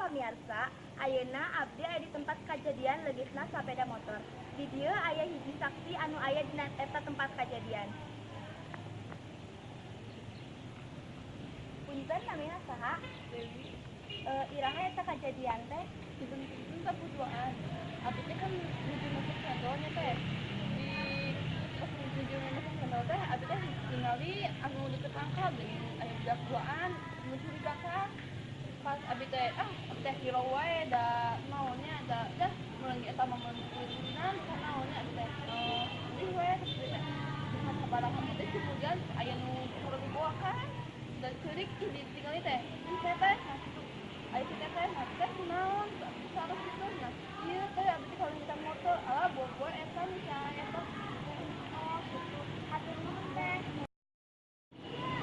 Pamiarsa, ayeuna abdi aya di tempat kajadian leungitna sapeda motor. Di dieu aya hiji saksi anu aya dina eta tempat kajadian. Punten, namina saha? Dewi. Iraha eta kajadian teh? Dinten sabuduaan. Abdi teh kan nuju masuk cendolnya teh. Di pas nuju masuk cendol teh, abdi teh ningali anu deket tangkal geuning aya budak duaan mencurigakan. Pas abdi teh abdi teh hiro wae da naonnya da dah meulanggi eta mah meulanggi naonnya abdi teh. Sedih wae terus abdi teh. Dengan sabaraha menit kemudian aya nu kurang dibawa kan. Dan ceurik ih ditinggali teh. Ih teteh, nah kitu. Aya si teteh, nah teh kunaon saros kitu nah. Ieu teh abdi teh kalau minta motor, alah bobo eta misalnya eta. Oh, gitu. Hatur nuhun teh.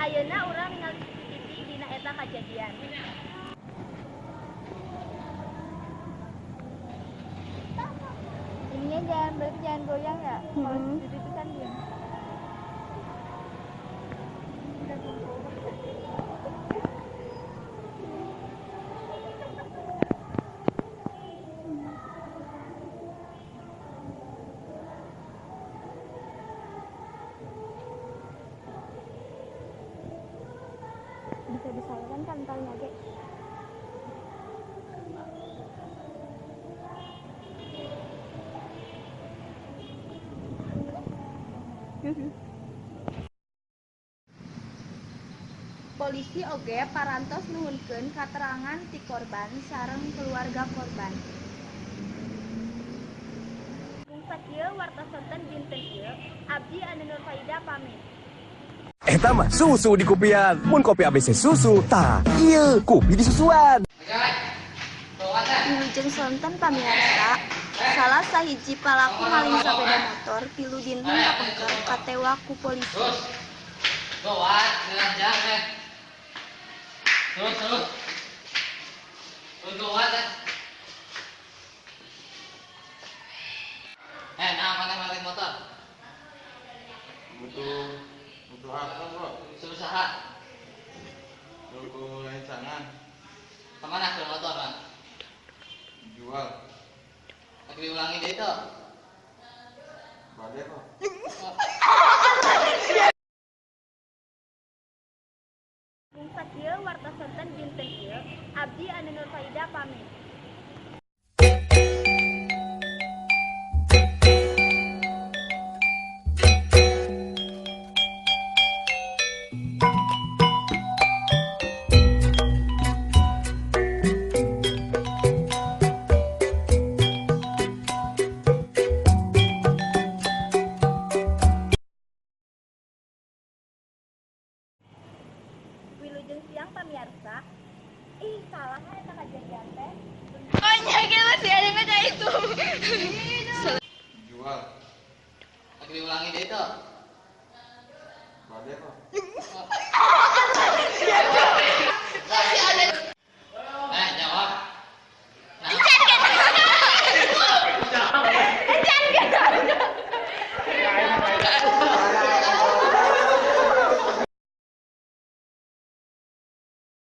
Ayeuna urang ningali CCTV dina eta kajadian. Ininya jangan, berarti jangan goyang ya. Kalau CCTV itu kan diam. Bisa disalurkan kan entarnya ge. Polisi oge parantos nuhunkeun katerangan ti korban sareng keluarga korban. Mung sakieu warta sonten dinten ieu, abdi Anu Nurfaida pamit. Eta mah susu di kopian. Mun kopi ABC susu, tah ieu kopi di susuan. Wilujeng sonten pamiarsa, salah sahiji palaku maling sapeda motor 3 dinten kapengker katewa ku polisi. Terus, terus. Terus gawat, eh. Nah, mana maling motor? Butuh apa, bro? Usaha. Butuh rencangan. Kemana ke motor, Bang? Jual. Lagi diulangi deh itu. Badai kok. Mung sakieu warta sonten dinten ieu, abdi Anu Nurfaida pamit. Wilujeng siang pamiarsa. Ih, salah eta kajadian teh. Oh nya gitu sih ada kayak itu. Jual. Lagi diulangi deh itu.